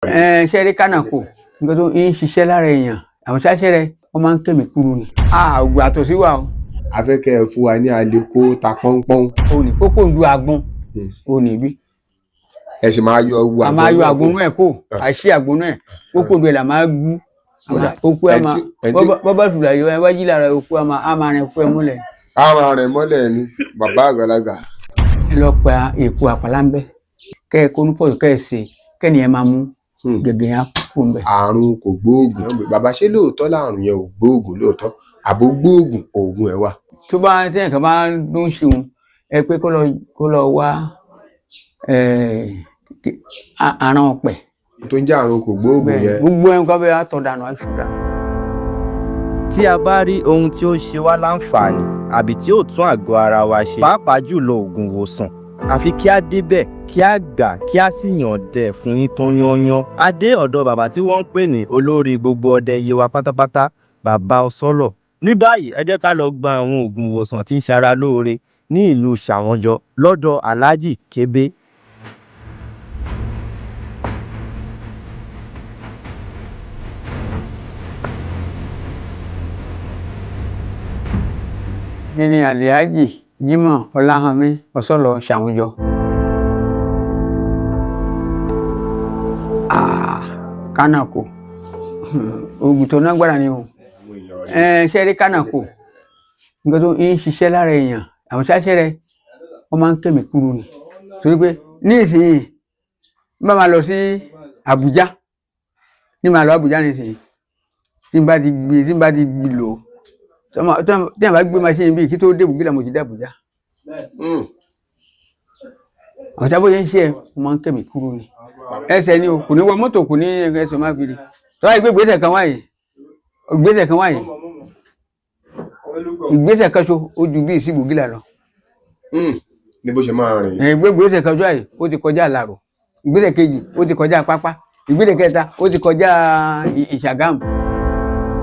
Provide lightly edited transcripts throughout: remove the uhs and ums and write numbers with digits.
Ẹ ṣe rí kánàkò, nǹkan tó ń ṣiṣẹ́ lára èèyàn, àwọn ṣáṣẹ́ rẹ wọ́n máa ń kémi kúrú ni. Ògùn àtọ̀sí wà o. A fẹ́ kẹ́ ẹ fún wa ní àlékó ta pọ́npọ́n. Òní kókó ń du àgbọn òní bí. Ẹ sì máa yọ ewu. A máa yọ àgbọn náà kó àṣì àgbọn náà, kókó ń du ẹ̀ là máa gbú okú ẹ máa bọ́bá tùlà yọ ẹ wá jí lára okú ẹ máa rìn okú ẹ múlẹ̀. A máa rìn mọ́lẹ̀ ni bàbá àgbàlagbà. Ẹ lọ pa èkó àpàlà ń bẹ, kẹ ẹ kó ní pọ̀jù, kẹ ẹ sè, kẹ́ni ẹ máa mú gègé yẹn kú ń bẹ. Àrùn kò gbóògùn, bàbá, ṣé lóòótọ́ láàrùn yẹn ò gbóògùn lóòótọ́, àbó gbóògùn, oògùn ẹ̀ wà? Tó bá tí nǹkan bá ń ṣeun, ẹ pé kó lọ wá àrùn ọ̀pẹ. Tó ń jẹ́ àrùn kò gbóògùn yẹn. Gbogbo ẹ̀ ń kọ́ bẹ́ẹ̀ á tọ̀ dànù, á ṣù dànù. Tí a bá rí ohun tí ó ṣe wá láǹfààní àbí tí ó tún àgọ́ ara wa ṣe, pàápàá jùlọ oògùn ìwòsàn, àfi kí á débẹ̀, kí á gbà, kí á sì yànjẹ fún yín tó yányán. A dé ọ̀dọ̀ bàbá tí wọ́n ń pè ní olórí gbogbo ọdẹ Yewa pátápátá, bàbá Ọsọ́lọ̀. Ní báyìí, ẹ jẹ́ ká lọ gba àwọn oògùn ìwòsàn tí ń ṣara lóore ní ìlú Ṣàwọ́njọ lọ́dọ̀ Alhaji Kébé. Mi ni Alhaji Jimoh Ọláhánmi Ọsọ́lọ̀ Ṣàwùjọ. Kánàkò, oògùn tó nágbára ni o. Ṣe rí kánàkò, nǹkan tó ń ṣiṣẹ́ lára èèyàn, àwọn ṣáṣẹ́ rẹ wọ́n máa ń kémi kúrú ni, torí pé ní ìsinyìí bá máa lọ sí Àbújá, ní máa lọ Àbújá nísìnyí, tí n bá ti gbé tí n bá ti lò tí a bá gbé machine bíi kí tó dé Bùgílà, mo ti dé Àbújá. Àwọn sábò yẹn ń ṣe ẹ, wọ́n máa ń kémi kúrú ni. Ẹsẹ̀ ni o, kò ní wọ mọ́tò, kò ní ẹsẹ̀ máa fi rí tọ́wá ìgbé ìgbésẹ̀ kan wáyé, ìgbésẹ̀ kan wáyé, ìgbésẹ̀ kan ṣo ó ju bíi sí Bùgílà lọ. Ní bó ṣe máa rìn. Ìgbé ìgbésẹ̀ kan ṣo àyè, ó ti kọjá Àlàrò, ìgbésẹ̀ kejì ó ti kọjá Pápá, ìgbésẹ̀ kẹta ó ti kọjá Ìṣàgámù.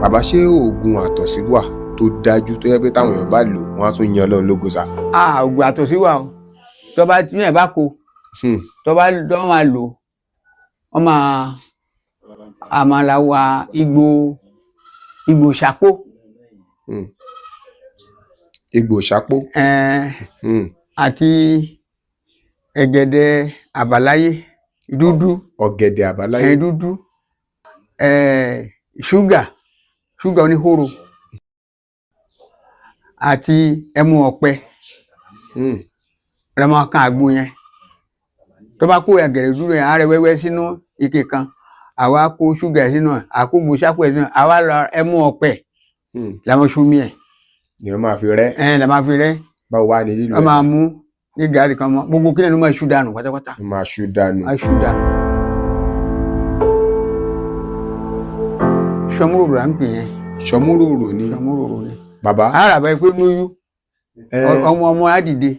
Bàbá, ṣé oògùn àtọ̀sí wà tó dájú, tó yẹ pé táwọn èèyàn bá lò, wọ́n á tún yan Ọlọ́run lógo sá? Oògùn àtọ̀sí wà o. Tó bá tí yẹn bá ko, tó bá tó máa lò, wọ́n máa àmàlà wa igbó, igbó ṣàpó. Egbò ṣapó. Àti ẹ̀gẹ̀dẹ̀ àbáláyé dúdú. Ọ̀gẹ̀dẹ̀ àbáláyé. Dúdú, ṣúgà, ṣúgà oníhóró àti ẹmu ọ̀pẹ rẹ máa kan àgbo yẹn. Tó bá kó ẹ̀gẹ̀dẹ̀ dúdú yẹn, á rẹ wẹ́wẹ́ sínú ike kan, àwa kó ṣúgà ẹ̀ sínú ẹ̀, àkógbò sápò ẹ̀ sínú ẹ̀, àwa lọ ẹmu ọ̀pẹ làwọn ṣomi ẹ̀. Ni wọ́n máa fi rẹ́. Ẹ̀ là máa fi rẹ́. Báwo wá ní lílo wọ́n ẹ̀? Máa mú ní gàrí kan mọ́, gbogbo kílẹ̀ ló máa ṣú dànù pátápátá. Wọ́n máa ṣú dànù. Á ṣú dànù. Ṣọmúròrò là ń pè yẹn. Ṣọmúròrò ni? Ṣọmúròrò ni. Bàbá. Ara bá yẹ pé lóyún, ọmọ ọmọ á dìde.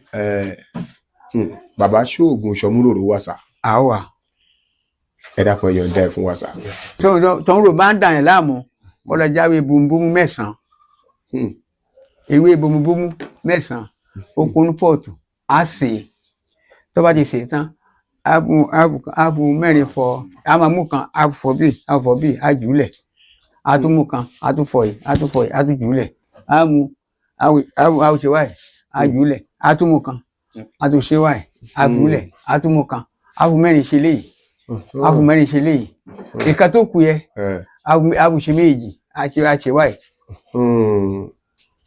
Bàbá, ṣé oògùn ṣọmúròrò wà sá? Àwa. Ẹ dákun, ẹ yọ̀ǹda ẹ̀ fún wa sá. Ṣọmúròrò bá ń dà yẹn láàmú, kọ́lá jáwé bumbumu 9. Ewé bumbumu 9, ó kún pọ̀tù, á sè é. Tó bá ti sè é tán, á bu mẹ́rin fọ, á máa mú kan, á fọ bíi, á fọ bíi, á jù ú lẹ̀, á tún mú kan, á tún fọ yìí, á tún fọ yìí, á tún jù ú lẹ̀, á mú, á ṣe wáyìí, á jù ú lẹ̀, á tún mú kan, á tún ṣe wáyìí, á jù ú lẹ̀, á tún mú kan, á fún mẹ́rin ṣe léyìí, á fún mẹ́rin ṣe léyìí. Ìka tó kù yẹ, á fún ṣe méjì, á ṣe wáyìí.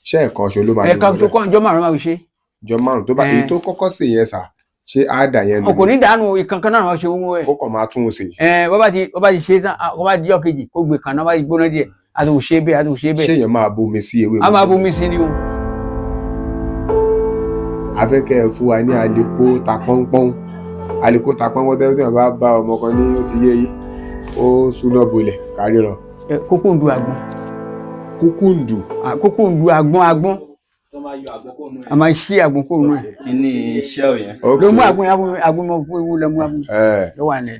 Ṣé ẹ̀kan ṣo ló máa Ẹ̀ka tó kọ́ ọjọ́ 5 máa fi ṣe. Jọ 5 tó bá èyí tó kọ́kọ́ sè yẹn sà, ṣé á dà yẹn nù? Kò ní dànù, ìkankan náà ṣe owó ẹ̀. Kó kàn máa tún un sè. Bọ́ bá ti ṣe tán, bọ́ bá di ọjọ́ kejì, kó gbé kan náà, bá ti gbóná díẹ̀, á tún ṣe bẹ́ẹ̀, á tún ṣe Ṣé bẹ́ẹ̀. èèyàn máa bomi sí ewé? A máa bomi sí ni o. A fẹ́ kẹ́ ẹ fún wa ní àlékó ta pọ́npọ́n, àlékó ta pọ́npọ́n tẹ́lẹ̀ tí wọ́n bá bá ọmọ kan ní ó ti yé yín, ó súná bolẹ̀ káríran. Kókó ń du àgbọn. Kúkúǹdù. Kókó ń du àgbọn, àgbọn a máa ṣí àgbọn kó nù ẹ. Kíní iṣẹ́ ò yẹn. Ló mú àgbọn yẹn, àgbọn mọ fún ewu, lọ mú àgbọn ló wà ní.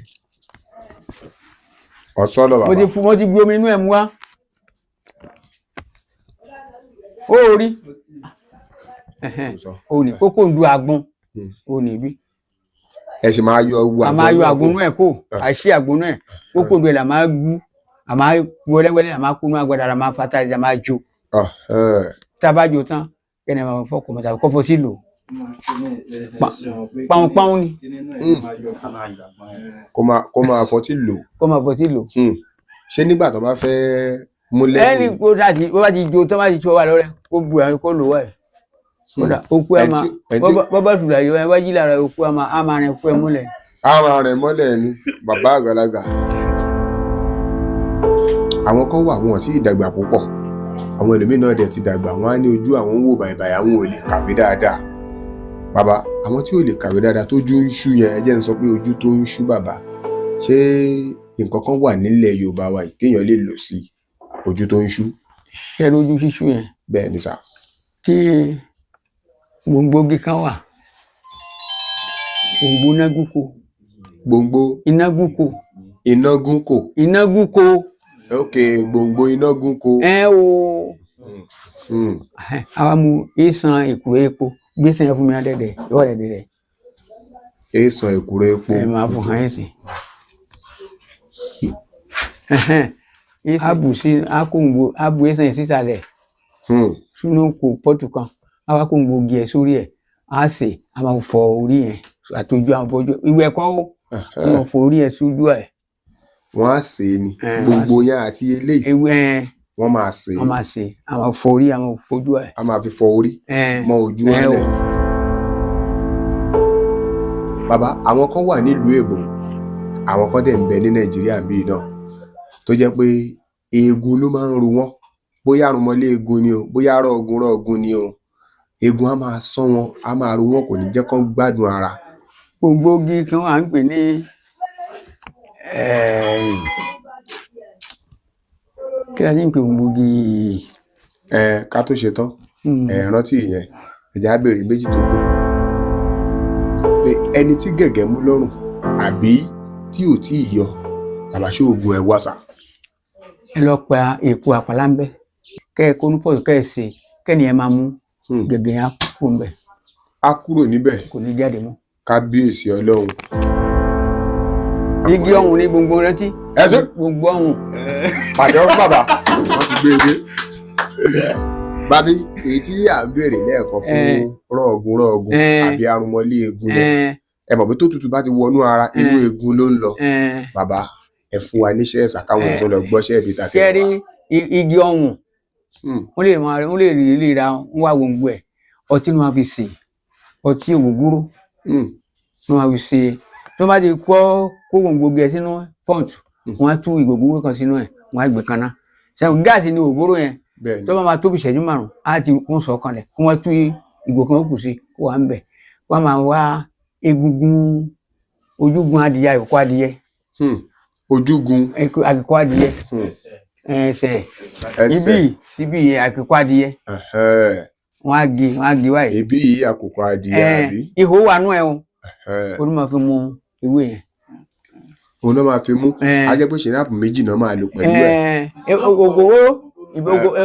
Ọ̀sọ́lọ̀ Mo ti bàbá. fún, mo ti gbé omi inú ẹ̀ mú wá, ó rí. Sọ. Ó ní kókó ń du àgbọn. Ó ní bí. Ẹ sì máa yọ ewu A máa yọ náà àgbọnú ẹ̀ kó àṣì àgbọnú ẹ̀ kókó rẹ̀ là máa gú, a máa wẹ́lẹ́wẹ́lẹ́, a máa kúnú agbada, la máa fata, la máa jó. Tá a bá jó tán, kẹ́ni máa fọkọ̀ mọ́ta kọ́fọ́ sí lò pàwọn ni. Kó máa fọtí lò. Kó máa fọtí lò. Ṣé nígbà tó bá fẹ́ múlẹ̀? Ẹni kó dàtí bó bá ti jó tó bá ti tó wà lọ́rẹ́, kó bu ẹ̀ kó lò wá ẹ̀ kódà okú ẹ̀ máa bọ́bá tùlà yọ ẹ wájú lára okú ẹ̀ máa á máa rìn okú ẹ̀ múlẹ̀. Á máa rìn mọ́lẹ̀ ni bàbá àgbàlagbà. Àwọn kan wà, wọn ò tí ì dàgbà púpọ̀, àwọn ẹlòmíín náà dẹ̀ ti dàgbà, wọn á ní ojú àwọn ń wò bàìbàì, àwọn ò lè kàwé dáadáa. Bàbá, àwọn tí ò lè kàwé dáadáa, tójú ń ṣú yẹn, ẹ jẹ́ n sọ pé ojú tó ń ṣú, bàbá, ṣé nǹkan kan wà nílẹ̀ Yorùbá wa yìí téèyàn lè lò sí ojú tó ń ṣú? Ṣe lójú ṣíṣú yẹn? Bẹ́ẹ̀ ni sà. Tí gbòǹgbògi kan wà, gbòǹgbò inágúnko. Gbòǹgbò? Inágúnko. Inágúnkò? Inágúnko. Ok, gbòǹgbò inágúnko. Ẹ o. Àwa mú ìsàn ìkúrò epo gbèsè yẹn fún mi adẹ́dẹ́ ìwọ dẹ́dẹ́. Èèsàn èkùrọ́ epo. Ẹ máa fún hàn yín sí abu sí akóńgbò abu ìsàn yẹn sísàlẹ̀ sínú kò pọ́tù kan, àwa kóńgbò gi ẹ̀ sórí ẹ̀, á sè, á máa fọ orí yẹn àtọjú àwọn fọjú ìwẹ̀ kọ́ ó, á máa fọ orí yẹn sójú ẹ̀. Wọ́n á sè é ni? Ẹ, gbogbo yẹn àti eléyìí? Ewé ẹ. Wọ́n máa sè é? Wọ́n máa sè, á máa fọ orí, á máa fojú ẹ̀. A máa fi fọ orí ẹ mọ ojú ẹ wọn lẹ̀. Bàbá, àwọn kan wà nílùú èbó, àwọn kan dẹ̀ ń bẹ ní Nàìjíríà bíi náà, tó jẹ́ pé eegun ló máa ń ro wọ́n, bóyá àrùnmọ́lé eegun ni o, bóyá rọ́ọ̀gùn rọ́ọ̀gùn ni o, eegun á máa sán wọn, á máa ro wọn, kò ní jẹ́ kán gbádùn ara. Gbòǹgbògi kan wà ń pè ní kí la ní ń pè gbòǹgbògi? Ẹ ká tó ṣe tán, ẹ rántí ìyẹn, ẹ̀jẹ̀ á béèrè méjì tó kù pé ẹni tí gẹ̀gẹ́ mú lọ́rùn àbí tí ò tí ì yọ, bàbá, ṣé oògùn ẹ̀ wà sà? Ẹ lọ pa èpo àpàlà ń bẹ, kẹ ẹ kó ní pọ̀jù, kẹ ẹ sè, kẹ́ni ẹ máa mú, gẹ̀gẹ̀ yẹn á kúrò ń bẹ. Á kúrò níbẹ̀? Kò ní jáde mọ́. Kábíyèsí Ọlọ́run. Igi ọ̀hún ní gbòǹgbò rántí. Ẹ ṣe. Gbòǹgbò ọ̀hún. Pàdé ọ̀rọ̀ bàbá, wọ́n ti gbé e dé. Bábí, èyí tí à ń béèrè lẹ́ẹ̀kan fún rọ́ọ̀gùn rọ́ọ̀gùn àbí arúmọlé eegun yẹn, ẹ mọ̀ pé tó tutù bá ti wọnú ara, inú eegun ló ń lọ. Bàbá, ẹ fún wa níṣẹ́ ẹ̀sà káwọn tó lọ gbọ́ṣẹ́ ibi tàbí. Kẹ́rí igi ọ̀hún, wọ́n lè máa wọ́n lè rí lè ra wọ́n wá gbòǹgbò ẹ̀, ọtí ni wọ́n fi sè, ọtí ògógóró ni wọ́n fi sè. Tí wọ́n bá ti kọ́ kó gbòǹgbò gẹ̀ sínú pọ́ǹtù, wọ́n á tú ìgògóró kan sínú ẹ̀, wọ́n á gbé kaná. Ṣẹ́gun gáàsì ni ògógóró yẹn. Bẹ́ẹ̀ ni. Tó bá máa tóbi ìṣẹ́jú 5, á ti kún sọ kanlẹ̀, kí wọ́n tú ìgò kan kù sí kó wà ń bẹ̀. Wọ́n máa wá egungun ojúgun adìyẹ, àkókò adìyẹ. Ojúgun. Àkókò adìyẹ, ẹsẹ̀. Ẹsẹ̀. Ibi síbi yẹn, àkókò adìyẹ. Wọ́n á gé, wọ́n á gé wáyé. Ibi yìí, àkùkọ adìyẹ, àbí? Ihò wà nú ẹ o. Ó ní máa fi mu ewé yẹn. Òun náà máa fi mú? Á jẹ́ pé ṣìnáàpù méjì náà máa lò pẹ̀lú ẹ̀. Ògógóró,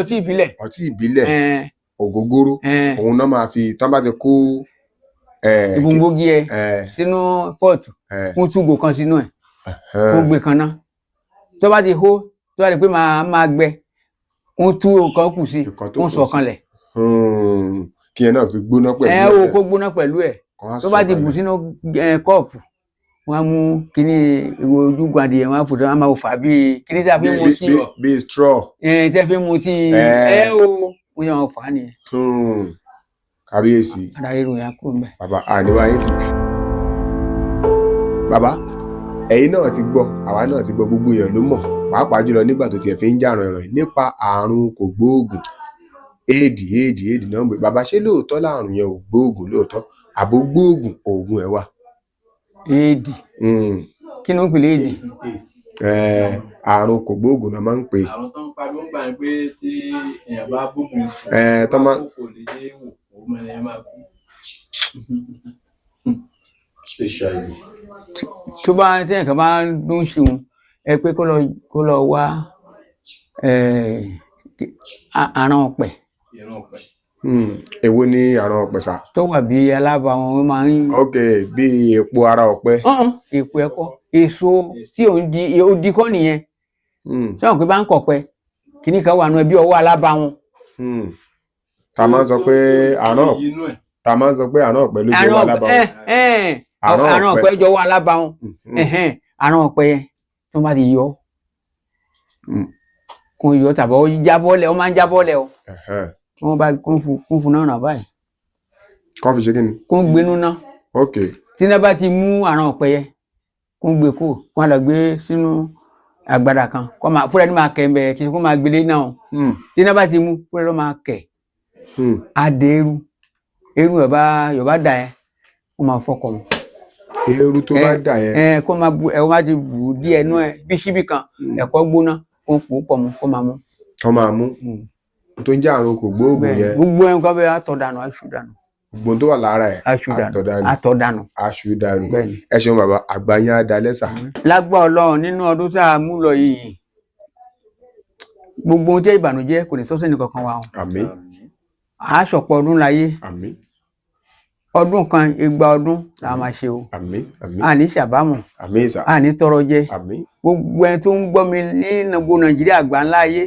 ọtí ìbílẹ̀. Ọtí ìbílẹ̀, ògógóró, òun náà máa fi tán bá ti kó Ìgbòǹgbògi ẹ sínú pọ́ọ̀tù, kún túgò kan sínú ẹ̀, kó gbé kan ná, tó bá ti hó, tó bá di pé máa máa gbẹ, kún tú kan kù sí, Ìkan tó kún kù sọ sí. kanlẹ̀. Kí ẹ náà fi gbóná pẹ̀lú Ẹ o, kó gbóná pẹ̀lú ẹ̀. Kan á Tó bá ti sọ bù kalẹ̀. sínú kọ́ọ̀pù, wọ́n á mú kíní ìwé ojúgun adìyẹ, wọ́n á fò tó, wọ́n á máa fà bíi kíní tí a fi ń mu tí. Bíi straw. Tí a fi ń mu tí. Ẹ o, wọ́n yà wọ́n fà á nìyẹn. Kábíyèsí. Ara ríro yẹn á kúrò ńbẹ̀. Bàbá, àníwá yín ti. Bàbá, ẹ̀yin náà ti gbọ́, àwa náà ti gbọ́, gbogbo èèyàn ló mọ̀, pàápàá jùlọ nígbà tó tiẹ̀ fi ń jà ràìnràìn nípa àrùn kògbóògùn, éèdì, éèdì, éèdì náà ń pè. Bàbá, ṣé lóòótọ́ láàrùn yẹn ò gbóògùn lóòótọ́, àbó gbóògùn, òògùn ẹ̀ wà? Éèdì? Kí ni ó ń pè léèdì? Àrùn kògbóògùn náà máa ń pè é. Àrùn tó ń pariwo ń gbà ní pé tí èèyàn bá bóbìnrin sùn, Tó máa kò lè ṣe é wò, òun ẹni ẹ máa kú. HIV. Tó bá tí nǹkan bá ń dún sí òun, ẹ pé kó lọ wá àrùn ọ̀pẹ. Ìran ọ̀pẹ. Èwo ni àrùn ọ̀pẹ sà? Tó wà bí alábàáwọn wọn máa ń. Ok, bí èpo ara ọ̀pẹ. Ọ̀hún, èpo ẹ̀kọ́ èso tí òun di odi kọ́ nìyẹn. Sọ̀rọ̀ pé bá ń kọ̀pẹ kìíní kan wà nù ẹbí ọwọ́ alábàáwọn. Ta máa ń sọ pé àrùn Inú ẹ̀. Ta máa ń sọ pé àrùn ọ̀pẹ ló jẹ́ Àrùn wà ọ̀pẹ lábàwọn. ẹ Àrùn àrùn ọ̀pẹ. ọ̀pẹ jọ wọ alábàáwọn. Ẹ̀hẹ́n, àrùn ọ̀pẹ yẹn tó bá ti yọ kó yọ tàbí ó jábọ́lẹ̀, ó máa ń jábọ́lẹ̀ o. Kí wọ́n bá kún fún náà rà báyìí. Kọ́ fi ṣe kí ni? Kó gbénú ná. Ok. Tí iná bá ti mú àrùn ọ̀pẹ yẹn, kó gbé kó kó lọ gbé sínú àgbàdà kan, kó máa fúnra ẹni máa kẹ̀ ń bẹ̀ kí kó máa gbélé náà o. Tí iná bá ti mú, fúnra ló máa kẹ̀. Á dé eru eru yọba yọba dà yẹn, kó máa fọkọ̀ mọ́. Eérú tó bá dà yẹn. Ẹ kó máa bu ẹ, kó máa ti bù díẹ̀ nú ẹ bí síbí kan ẹ̀kọ́ gbóná, kó pò pọ̀ mọ́, kó máa mú. Kọ́ máa mú tó ń jẹ́ àrùn kò gbóògùn Bẹ́ẹ̀ yẹn. Gbogbo ẹ̀ nǹkan bẹ́ẹ̀, àtọ̀ dànù, aṣù dànù. Gbogbo tó wà lára ẹ̀. Aṣù dànù. Àtọ̀dànù. Àtọ̀ dànù. Aṣù dànù. Bẹ́ẹ̀ ni. Ẹ ṣeun bàbá, àgbà yín á dalẹ́ sà. Lágbá Ọlọ́run, nínú ọdún tá a mú lọ yìí, gbogbo ohun tí ìbànújẹ́ kò ní sọ́sẹ́ nìkankan wa o. Àmín. A ṣọ̀pọ̀ ọdún láyé. Àmín. Ọdún kan, igba ọdún la máa ṣe o. Àmín, àmín. A ní ṣàbámọ̀. Àmín sà. A ní tọrọ jẹ. Àmín. Gbogbo ẹni tó ń gbọ́ mi ní gbogbo Nàìjíríà àgbà ńlá ayé,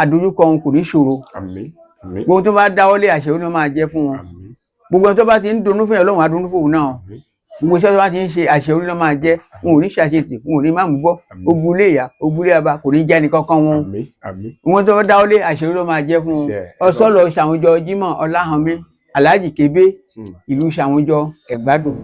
àdójúkọ òun kò ní ṣòro. Àmín, àmín. Gbogbo tó bá dáwọ́lé, àṣẹ ó ní máa jẹ́ fún wọn. Àmín. Gbogbo ẹni tó bá ti ń dunnú fún yẹn, Ọlọ́run á dunnú fún òun náà. Àmín. Gbogbo iṣẹ́ tó bá ti ń ṣe, àṣẹ orí ló máa jẹ́. Wọn ò ní ṣàṣetì, wọn ò ní má mú gbọ́. Àmín. Ogun ilé ìyá, ogun ilé bàbá kò ní jẹ́ ẹnì kankan wọn. Àmín, àmín. Wọn tó bá dáwọ́lé, àṣẹ orí ló máa jẹ́ fún wọn. Ṣe ẹ Ọsọlọ Ṣàwùjọ Jimoh Ọláhànmí, Alhaji Kébé, ìlú Ṣàwùjọ, Ẹ̀gbádùn.